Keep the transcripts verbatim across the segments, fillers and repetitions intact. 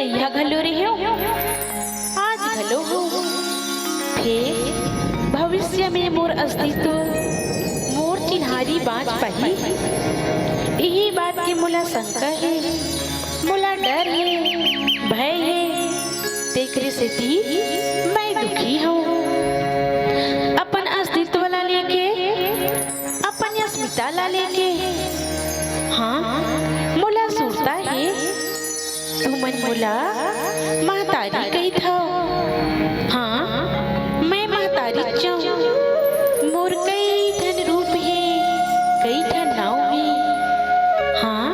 इहाँ घलो रेहेंव, आज घलो हंव। फेर भविष्य में मोर अस्तित्व, मोर चिन्हारी बाँच पाही, इही बात के मोला शंका हे, मोला डर हे, भय हे, तेकरे सेती मैं दुखी हंव। अपन अस्तित्व ला लेके, अपन अस्मिता ला लेके, हाँ, मोला सुरता हे। तुमन मोला महतारी कहिथव। हाँ, मैं महतारीच अंव। मोर कई ठन रूप हे, कई ठन नांव हे। हाँ,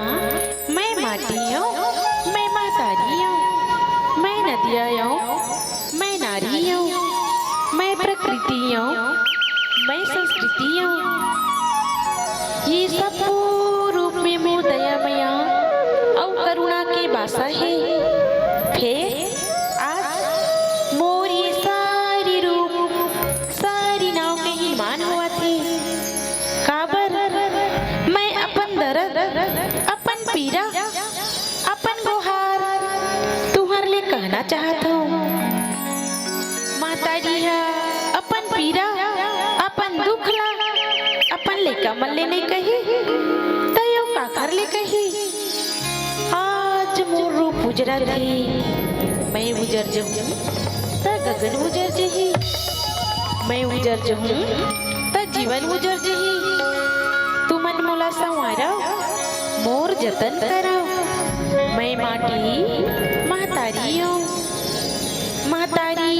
मैं माटी अंव, मैं महतारी अंव, मैं नदिया अंव, मैं नारी अंव, मैं प्रकृति अंव, मैं संस्कृति अंव। ये सबो रूप में मोर दया मया अउ करुणा के बासा हे। फेर आज मोर ये सारी रूप, सारी नांव के ही मान होवत हे। काबर मैं अपन दरद, अपन पीरा, अपन गोहार तुंहर ले कहना चाहत हंव। महतारी ह अपन पीरा, अपन दुख ला अपन लइका मन ले नइ कही, त अउ काखर ले कही? आज मोर रूप उजरत हे, मैं उजर जहूं त गगन उजर जही, मैं उजर जहूं त जीवन उजर जही। तुमन मोला संवारव, मोर जतन करव। मैं माटी महतारी अंव। महतारी,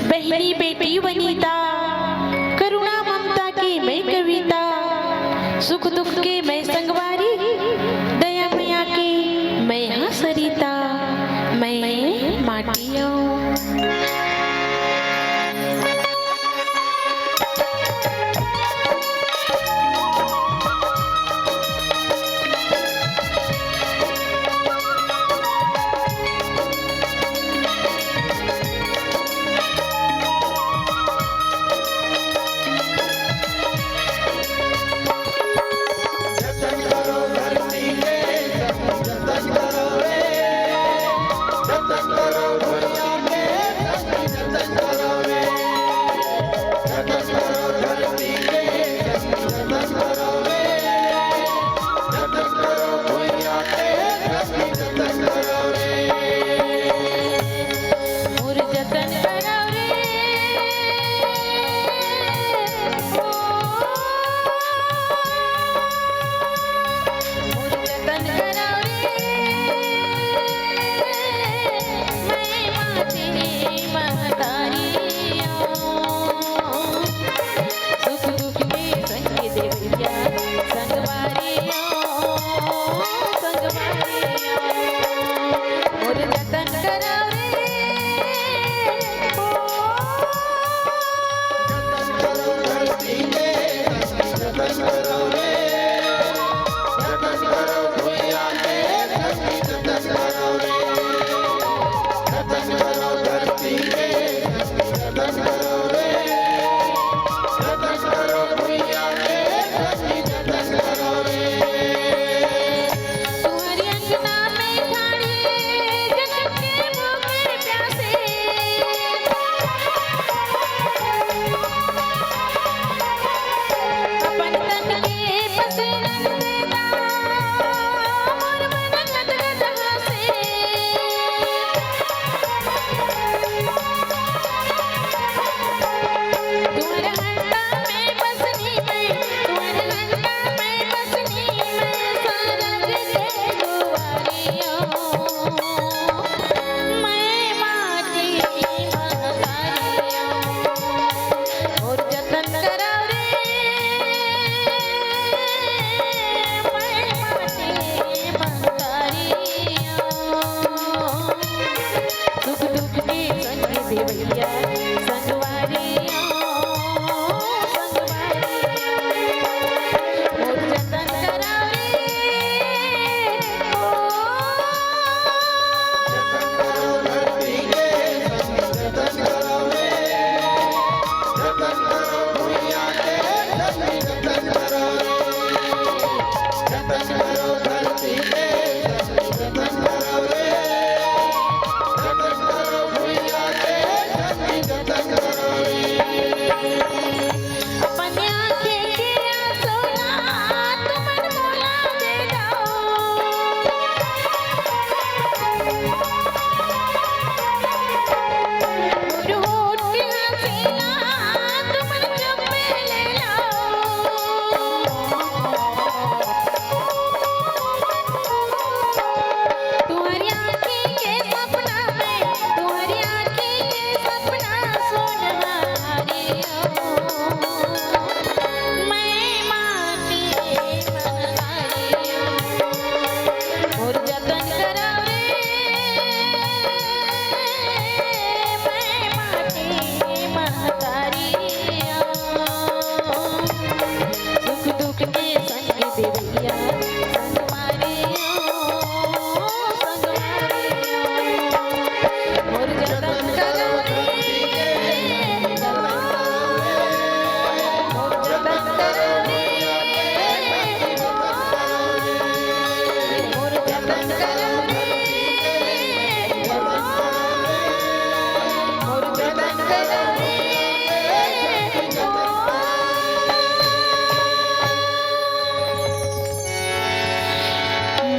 बहिनी, बेटी वनिता, करुणा ममता के मैं कविता, सुख दुख के मैं संगवारी, दया मया के मैं हां सरिता, मैं माटी अंव।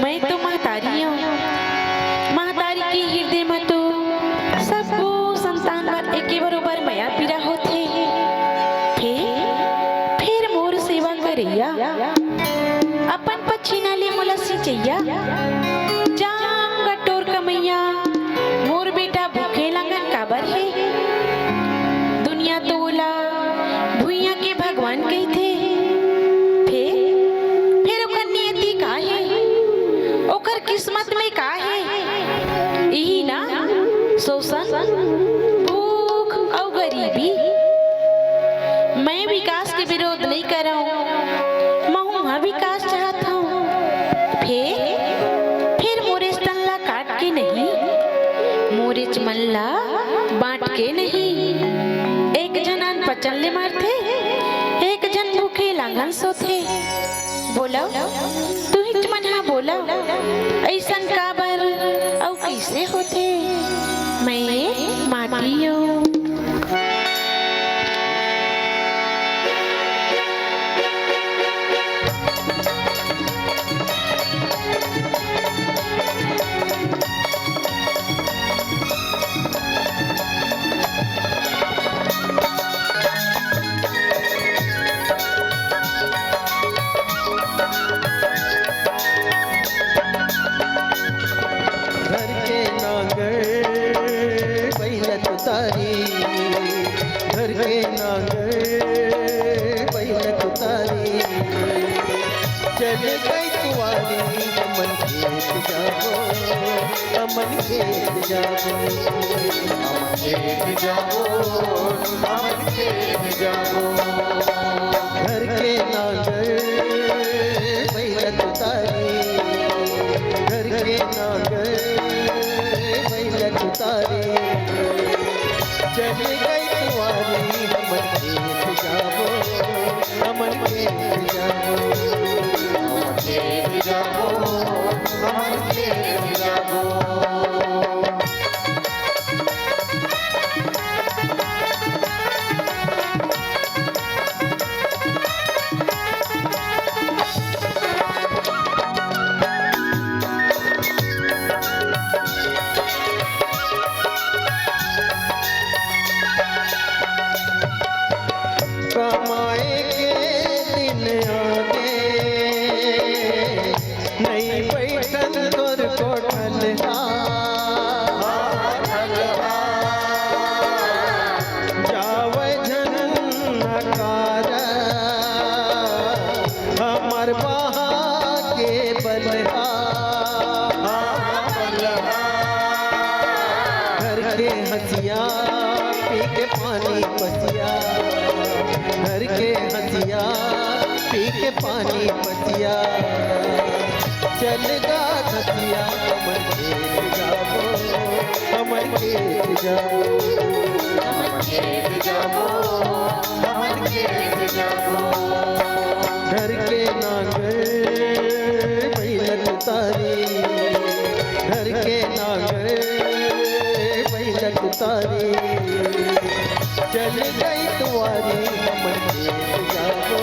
मैं तो महतारी हूँ। महतारी के हिरदे म तो सब्बो संतान बर एके बरोबर मया पीरा होथे। फेर, फेर मोर सेवा करइया, अपन पछीना ले मोला सिंचइया, जाम गटोर कमइया, मोर बेटा भूखे लांघन काबर हे? दुनिया तो ओला भुइयां के भगवान कहिथे। फेर, फेर ओकर नियति का हे? ओकर किस्मत में का हे? इही ना, शोषण, भूख अउ गरीबी। मैं विकास के विरोध नइ करंव, महूं ह विकास चाहत हंव। फेर, फेर मोरेच तन ला काट के नहीं, मोरेच मन ला बांट के नहीं। एक झन अनपचन ले मरथे, एक झन भूखे लांघन सोथे। बोलव, तुहिच मन ह बोलव, अइसन काबर अउ कइसे होथे? मैं माटी अउ घर के नांगर बइला तुतारी, घर के नांगर बइला तुतारी, चल गई तुवारी, हमन खेत जाबो, हमन खेत जाबो, हमन खेत जाबो, हमन खेत जाबो। घर के नांगर बइला तुतारी, घर के नांगर बइला तुतारी, चल गई तुवारी, हमन खेत जाबो, हमन खेत जाबो, हमन खेत जाबो, हमन खेत जाबो। कमाए के दिन आगे, नइ बइठन तोर कोठलहा। जावय झन नकार हमर बहा के बलहा। घर के हंसिया पी के पानी पसिया, घर के हंसिया पी के पानी पसिया। चल गा धसिया हमर खेत जाबो, हमर खेत जाबो, हमर खेत जाबो, हमर खेत जाबो। घर के नांगर बइला तुतारी, घर के नांगर बइला तुतारी, चल गई तुवारी, हमन खेत जाबो,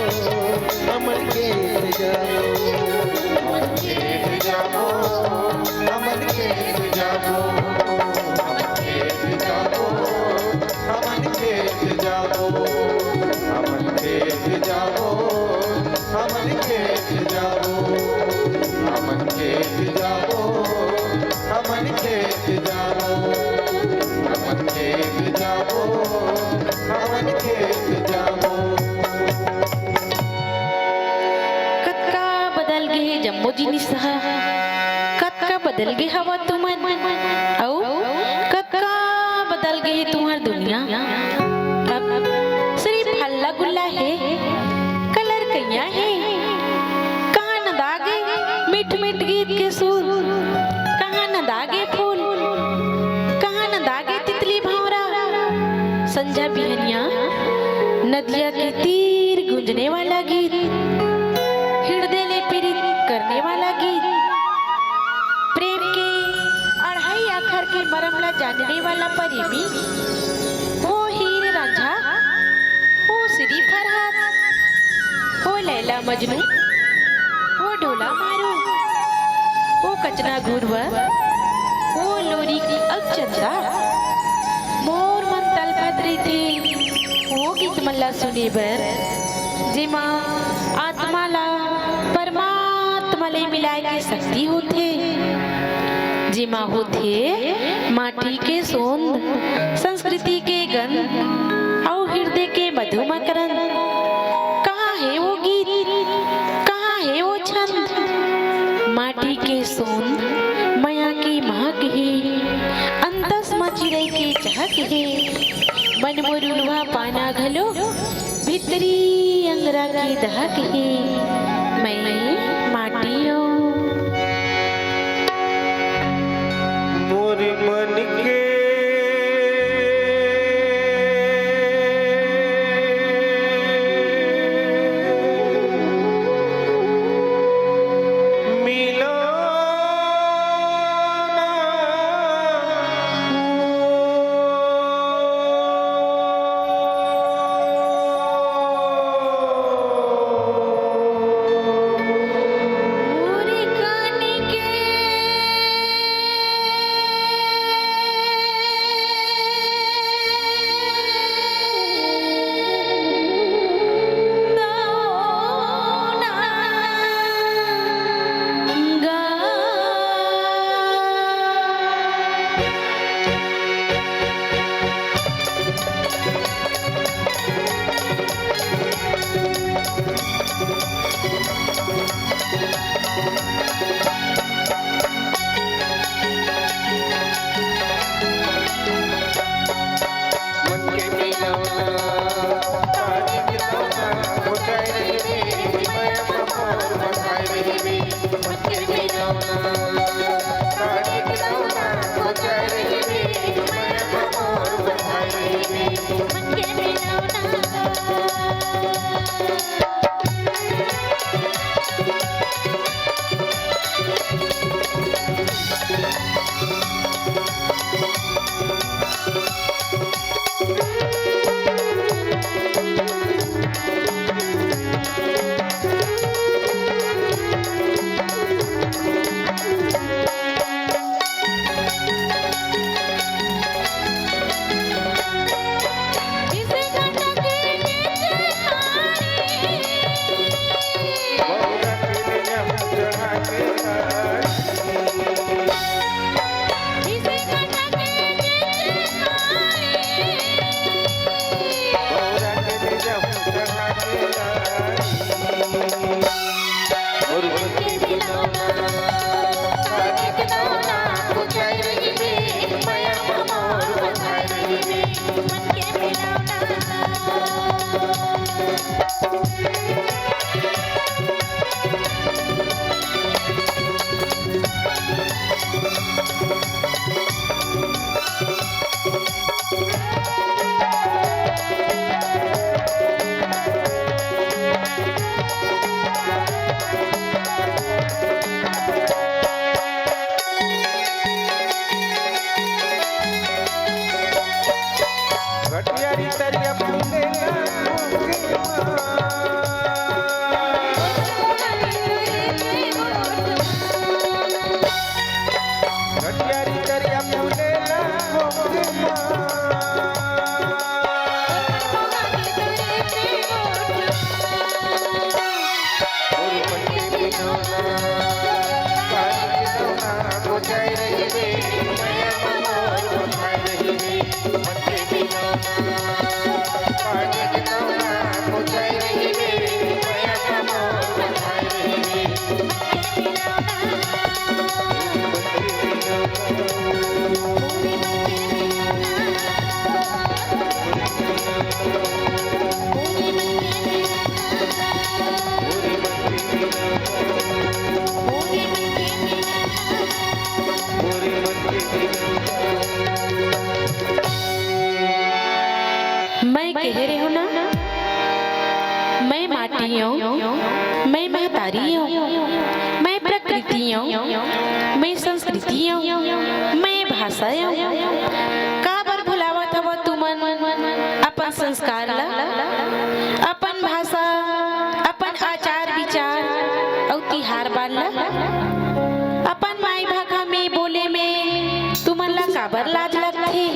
हमन खेत जाबो, हमन खेत जाबो, हमन खेत जाबो, हमन खेत जाबो, हमन खेत जाबो, हमन खेत जाबो, हमन खेत जाबो, हमन खेत जाबो, हमन खेत जाबो, हमन खेत जाबो, हमन खेत जाबो। कतका बदल गे हे जम्मो जिनिस ह, कतका बदल गे हवा तुमन, अउ कतका बदल गे हे तुंहर दुनिया। अब सिरिफ हल्ला गुल्ला हे, कलर कइयाँ हे। कहाँ नंदा गे मीठ मीठ गीत के सुर, कहाँ नंदा गे फूल, कहाँ नंदा गे तितली भौंरा। संझा बिहनिया नदिया के तीर गूंजने वाला गीत, हिरदे ले पीरित करने वाला गीत। के मरम ला जानने वाला प्रेमी, वो हीर रांझा, वो श्री फरहाद, वो लैला मजनू, वो ढोला मारू, वो कचना घुरवा, वो लोरी की अउ चंदा, मोर मन तलपत रहिथे वो गीत मन ला सुने बर, जेमा आत्मा ला परमात्मा ले मिलाए के शक्ति होथे, जेमा होथे माटी के सोंध, संस्कृति के गंध अउ हृदय के मधुमकरंद। कहाँ हे वो गीत, कहाँ हे वो छंद? माटी के सोंध, मया के महक हे, अंतस म चिरई के चहक हे, मन मोर उलवा पाना घलो, भीतरी अंगरा के दहक हे, मैं माटी अउ मोर मन के मिलो ना। मैं कहे रेहो ना, मैं माटी अउ, मैं महतारी अउ, मैं प्रकृति अउ, मैं संस्कृति अउ, मैं भाषा आय। काबर भुलावत हव तुमन अपन संस्कार ला, अपन भाषा, अपन आचार विचार अउ तिहार बार ला? अपन माई भाखा में बोले में तुमन ला काबर लाज लगथे?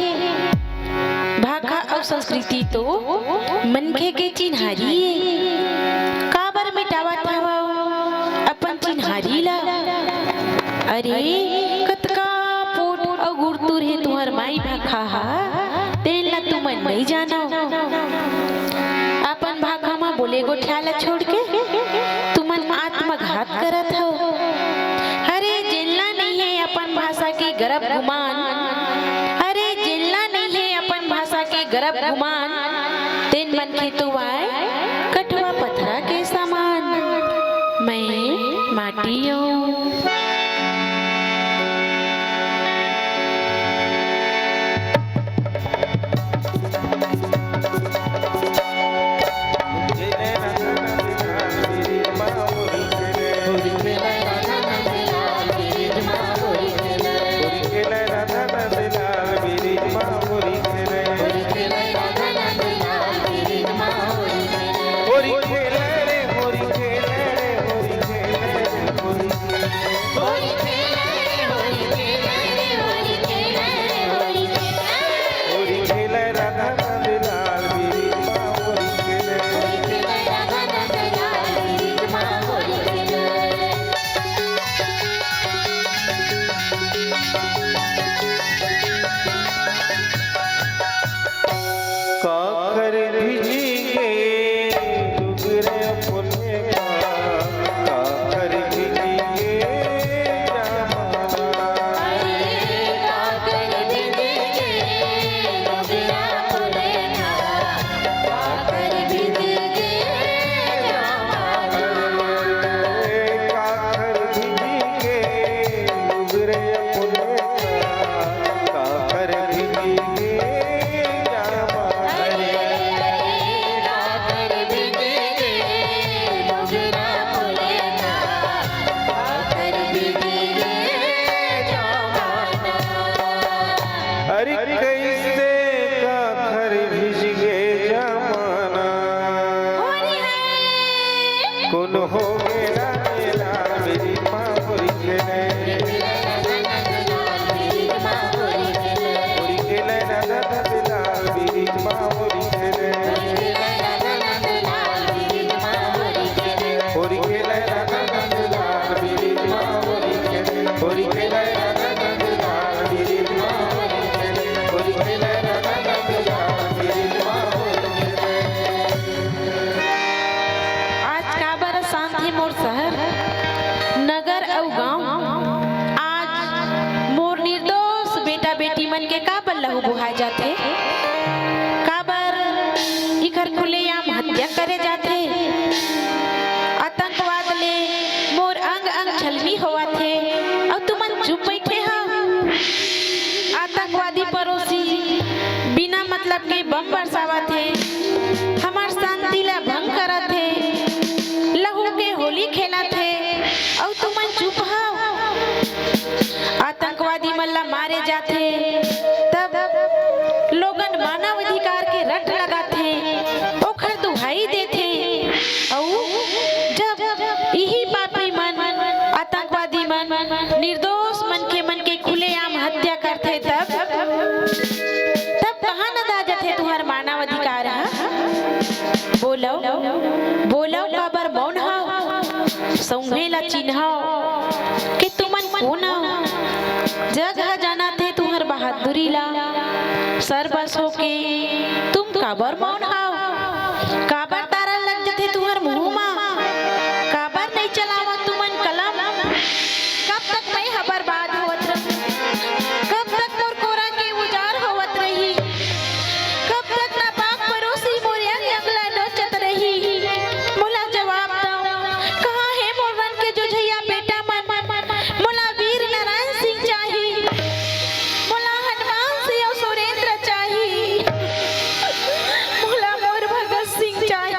भाखा अउ संस्कृति तो मनखे के चिन्हारी ए। काबर मिटावत हव अपन चिन्हारी ला? अरे, कतका पोठ अउ गुरतुर हे तुंहर माई भाखा हा, तेन ला तुमन नइ जानव। अपन भाखा म बोले गोठिया ला छोड़ के तुमन आत्मघात करत हव। अरे, जेन ला नइ हे अपन भाषा के गरब गुमान, अरे, जेन ला नइ हे अपन भाषा के गरब गुमान, तेन मनखे तो आय कठवा पथरा के समान। मैं माटी अऊं। काकर भीजी गे डुगरे फुले का, काकर भीजी गे जमाना। काकर भीजी गे डुगरे फुले का, काकर भीजी गे जमाना। अरे कइसे काकर भीजी गे जमाना। कोन हो गेला मेला मेरी माँ होरी खेले। होरी खेले ना दादा लाल मेरी माँ होरी खेले। होरी खेले ना दादा लाल मेरी माँ होरी खेले। होरी खेले ना दादा लाल मेरी माँ होरी खेले। होरी खेले ना दादा लाल मेरी माँ होरी खेले। होरी खेले ना दादा लाल मेरी माँ होरी खेले। आज काबर शांत हे मोर शहर, नगर अउ गांव। आज मोर निर्दोष बेटा बेटी मन के काबर लहू बोहाय जाथे? काबर इखर खुलेआम हत्या करे जाथे? आतंकवाद ले मोर अंग अंग छलनी होवत हे, अउ तुमन चुप बइठे हव। आतंकवादी पड़ोसी बिना मतलब के बम बरसावत हे, हमर शांति ला भंग करत हे, लहू के होली खेलत हे, अउ तुमन चुप हव। आतंकवादी मन ला मारे जाथे, तब लोगन मानव अधिकार के रट लगाथे, ओखर दुहाई देथे, अउ जब इही पापी मन, आतंकवादी मन, निर्दोष मनखे मन के खुलेआम हत्या करथे, तब, तब कहाँ नंदा जथे तुंहर मानव अधिकार ह? बोलव, बोलव, काबर मौन हव? सौंहे ला चिन्हव कि तुमन कोन हव? जग ह जानत हे तुंहर बहादुरी ला। सर बस होके तुम काबर मौन हव? काबर तारा लग जथे तुंहर मुंह मा? काबर नइ चलावत तुमन कलम? कब तक मैं ह बर्बाद होवत रहूं? कब तक मोर कोरा के उजार होवत रही? कब तक ना पाक परोसी मोर अंग अंग ला नोचत रही? मोला जवाब दव, कहाँ हे मोर मन के जुझइया बेटा मन? मोला वीर नारायण सिंह चाही, मोला हनुमान सिंह अउ सुरेंद्र चाही, मोला मोर भगत सिंह चाही।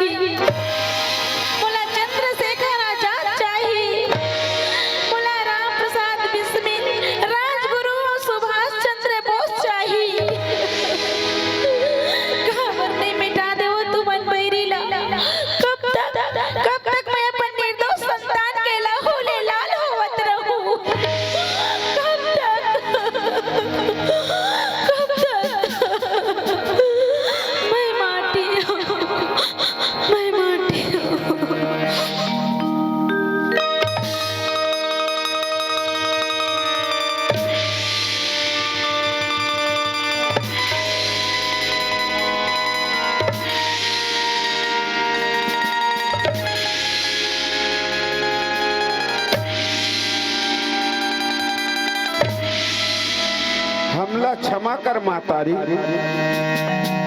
हमला क्षमा कर महतारी,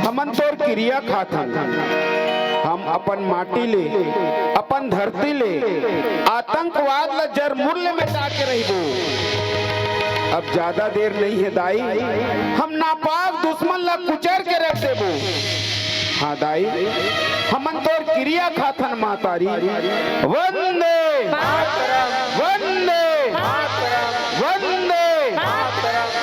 हमन तोर किरिया खाथन, हम अपन माटी ले, अपन धरती ले आतंकवाद ला जर मूल ले मिटा के रहिबो। अब ज्यादा देर नहीं है दाई, हम नापाक दुश्मन ला कुचर के रख देबो। हाँ दाई, हमन तोर किरिया खाथन महतारी। वंदे मातरम। वंदे मातरम। वंदे मातरम।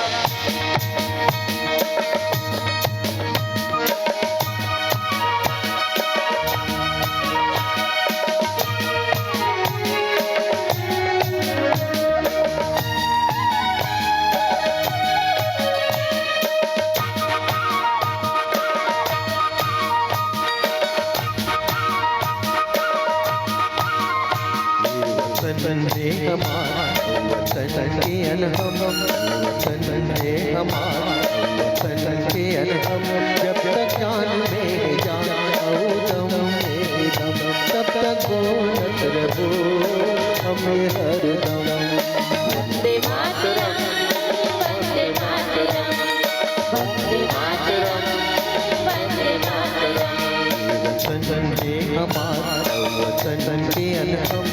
वतन हे हमार, वतन के अनहम, वतन हे हमार, वतन के अनहम। जब तक जान में जान, अउ दम में दम, तब तक बोलत रहबो हमें हरदम। वंदे मातरम, वंदे मातरम, वंदे मातरम, वंदे मातरम। वतन हे हमार, वतन के अनहम,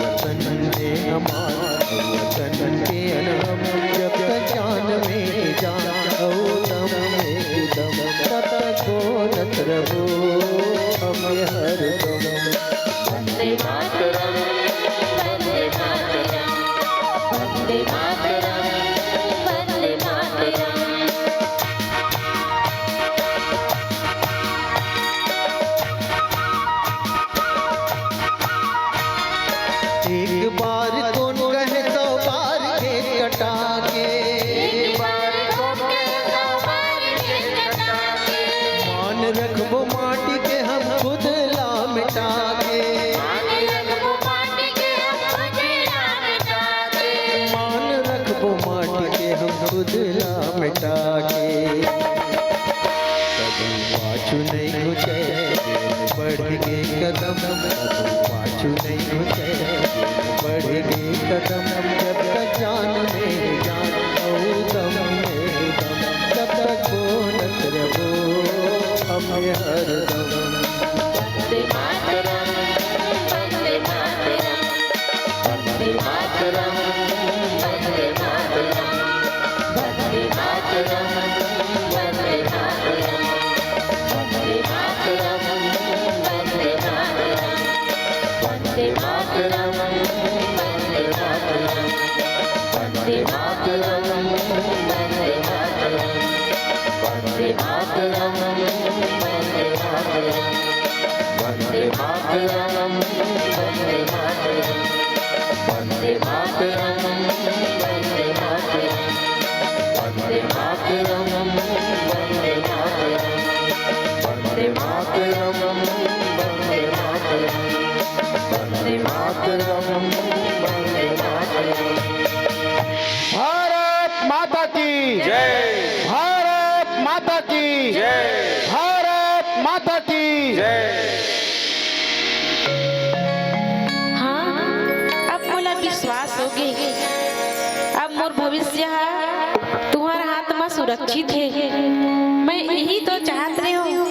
वतन हे हमार, वतन के अनहम। जब तक जान में जान, अउ दम में दम, तब तक बोलत रहबो हमें हरदम। वंदे मातरम, वंदे मातरम, वंदे मातरम, वंदे मातरम। एक बार कौन कहे सौ बार खेत कटा के, एक बार कौन कहे सौ बार खेत कटा के। मान रखबो माटी के हम खुद ला मिटा के। मान रखबो माटी के हम खुद ला मिटा के। मान रखबो माटी के हम खुद ला मिटा के। कभू पाछू नहीं घुचे, बढ़ गे कदम। कभू पाछू नहीं घुचे, बढ़ गे कदम। जब तक जान में जान, अउ दम में दम, तब तक बोलत रहबो हमें हरदम। वंदे मातरम, वंदे मातरम, वंदे मातरम, वंदे मातरम, वंदे मातरम, वंदे मातरम, वंदे मातरम, वंदे मातरम, वंदे मातरम, वंदे मातरम, वंदे मातरम, वंदे मातरम। वंदे मातरम, वंदे मातरम, वंदे मातरम, वंदे मातरम, वंदे मातरम, वंदे मातरम, वंदे मातरम, वंदे मातरम, वंदे मातरम, वंदे मातरम, वंदे मातरम, वंदे मातरम। भारत माता की जय। भारत माता की जय। भारत माता की जय। हाँ, अब मोला विश्वास हो गे। अब मोर भविष्य हा तुम्हार हाथ मा सुरक्षित हे। मैं यही तो चाहत रहे हूँ